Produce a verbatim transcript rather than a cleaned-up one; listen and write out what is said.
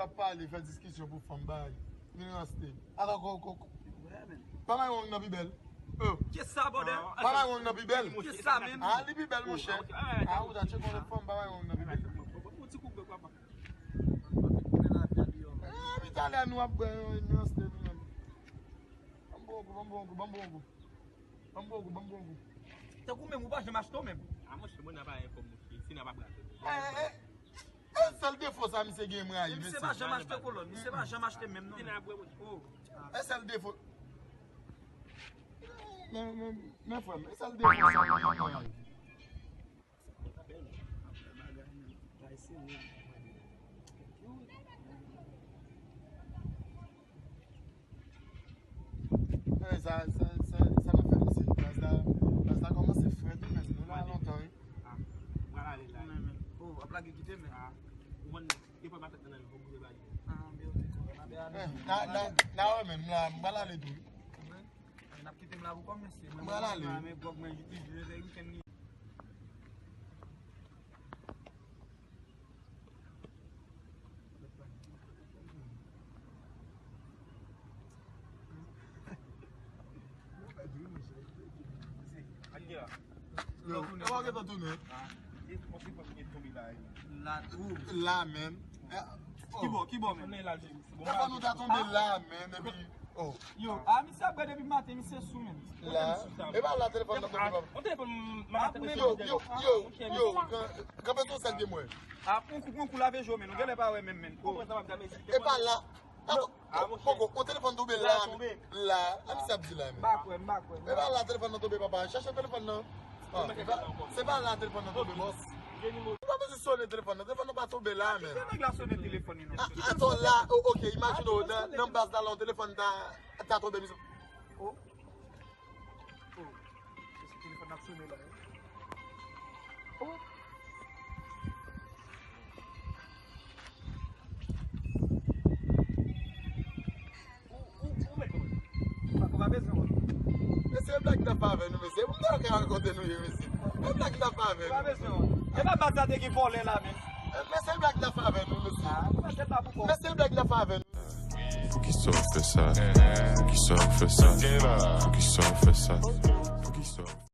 Ap pale, fè diskisyon pou fanm, bay. Vin raste. Ata ko, ko, ko. Pa bay wong nan pi bèl. Oh. Kisa, brother? Pa bay wong nan pi bèl. Kisa menm? Ah, li pi bèl, monchè. Ah, ou ta tcheke yon lòt fanm, pa bay wong nan pi bèl. Ou ti koupe, papa. Ah, mi talè nou ap bwè yon, yon raste nou menm. Ban m bon kou, ban m bon kou, ban m bon kou. Ban m bon kou, ban m bon kou. Tankou menm, ou pa janm achte w menm. Ah, monchè, mwen nan pa enfòm, monchè. Si nan pa brase. Eh, eh, eh. E sèl defo sa misye gen m rayi, mesye. Misye pa janm achte kolòn, misye pa janm achte menm non. Oh. E sèl defo. Men, men, men frè m, e sèl defo sa misye gen m rayi. Eh, sa, sa, sa, sa n ap fè mesye. Baz la, baz la kòmanse frèt wi, men nou la lontan wi. Ah, m pral ale la. Men, men. Oh, ap lage kite men. Ah, ou konn gen pòt matant nan men, fòk ou te bali. Ah, men ok. Eh, na, na, na wè men, m la, m pral ale tou wi. N ap kite m la pou kòm mesye. M pral ale. Mwen, men gwòg mwen, jodi, jodi, weekend li. Yo, e w gentan tounen? La, ou. La menm. Ki bò, ki bò menm? Telefòn nou ta tonbe la menm, epi, oh. Yo, a, misye ap bwè depi maten, misye sou menm. La. E pa la telefòn nan tonbe, papa. Yon telefòn m ap yo, yo, yo, yo, kanpe sou sèl de mwen. A, yon kou, yon kou lave je w, men nou genlè pa wè menm, men. E pa la. A, poko, yon telefòn tonbe la, la, a, misye ap di la, men. M pa kwè, m pa kwè. E pa la telefòn nan tonbe, papa. Chache telefòn nan. Ah, se pa, se pa la telefòn nan tonbe, bòs. Ou pa bezwen sonnen telefòn nan. Telefòn nan pa tonbe la, men. Kite nèg la sonnen telefòn li non. Ah, atò la, oh, ok, imajine w nan, nan baz la, la, yon telefòn ta, ta tonbe, misye. Oh. Oh. Se telefòn ap sonnen la, wi. Oh. Ou, ou, ou mèt mwen. Ou pa, ou pa bezwen wè. Mesye, blag n ap fè avè nou, mesye. Ou pa ka rakonte nou ye, mesye. E blag n ap fè avè nou. Ou pa bezwen wè. E pa baz la te gen vòlè la menm. Mesye, blag n ap fè avè nou, mesye. Ah, ou pa tèt la pou kò. Mesye, blag n ap fè avè nou. Poukisa w fè sa? Poukisa w fè sa? Poukisa w fè sa?